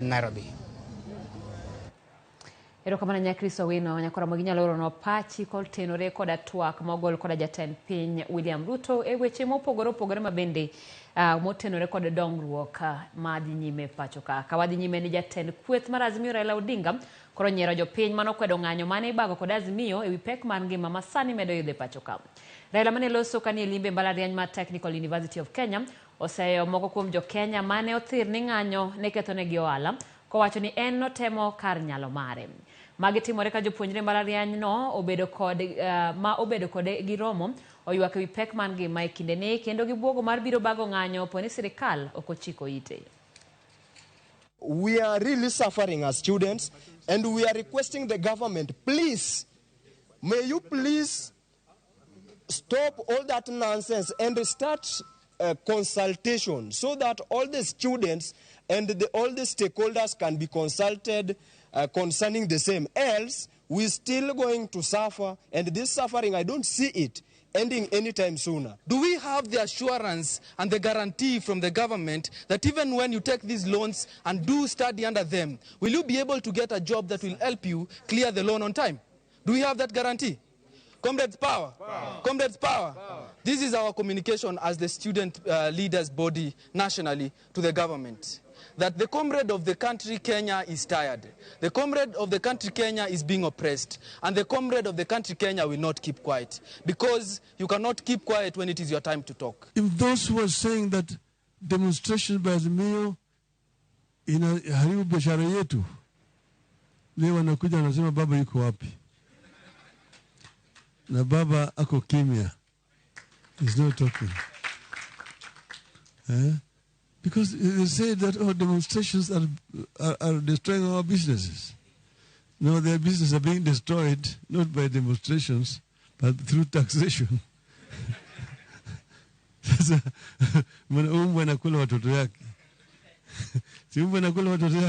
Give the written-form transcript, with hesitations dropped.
Nairobi. Erokamano Nyakristo Wino, nyakora ginyalo oronwa pachi kotenore koda twak mogol koda jatend piny William Ruto e weche mopogore opogore mabende motenore kod dongruok madhi nyime pacho ka. Ka wadhi nyime ni jatend kweth mar Azimio Raila Odinga koro nyiero jopiny manokwedo ng'anyo mane ibago kod Azimio ewi pek mar ngima ma sani medo idho e pacho ka. Raila mane loso kanie limbe mbalariany mar Technical University of Kenya oseyo moko kuom jo-Kenya mane othir ni ng'anyo ne kethonegi ohala kowacho ni en notemo kar nyalo mare. Magi timore ka jopuonjre mbalariany no obedo kod ma obedo kode gi romo oywak ewi pek mar ngima e kindeni kendo gibuogo mar biro bago ng'anyo po ni sirikal ok ochiko ite. We are really suffering as students, and we are requesting the government, please, may you please stop all that nonsense and start consultation so that all the students and all the stakeholders can be consulted concerning the same. Else, we're still going to suffer, and this suffering, I don't see it ending anytime sooner. Do we have the assurance and the guarantee from the government that even when you take these loans and do study under them, will you be able to get a job that will help you clear the loan on time? Do we have that guarantee? Comrades, power. Power. Comrades, power. Power. This is our communication as the student leaders body nationally to the government. That the comrade of the country Kenya is tired. The comrade of the country Kenya is being oppressed. And the comrade of the country Kenya will not keep quiet. Because you cannot keep quiet when it is your time to talk. If those who are saying that demonstration by Azimio inaharibu biashara yetu, leo wanakuja wanasema baba yuko wapi? Na baba ako kimya. He's not talking. Eh? Because they say that, oh, demonstrations are destroying our businesses. No, their businesses are being destroyed, not by demonstrations, but through taxation. Sasa, umbwa anakula watoto yake. Si umbwa anakula watoto yake.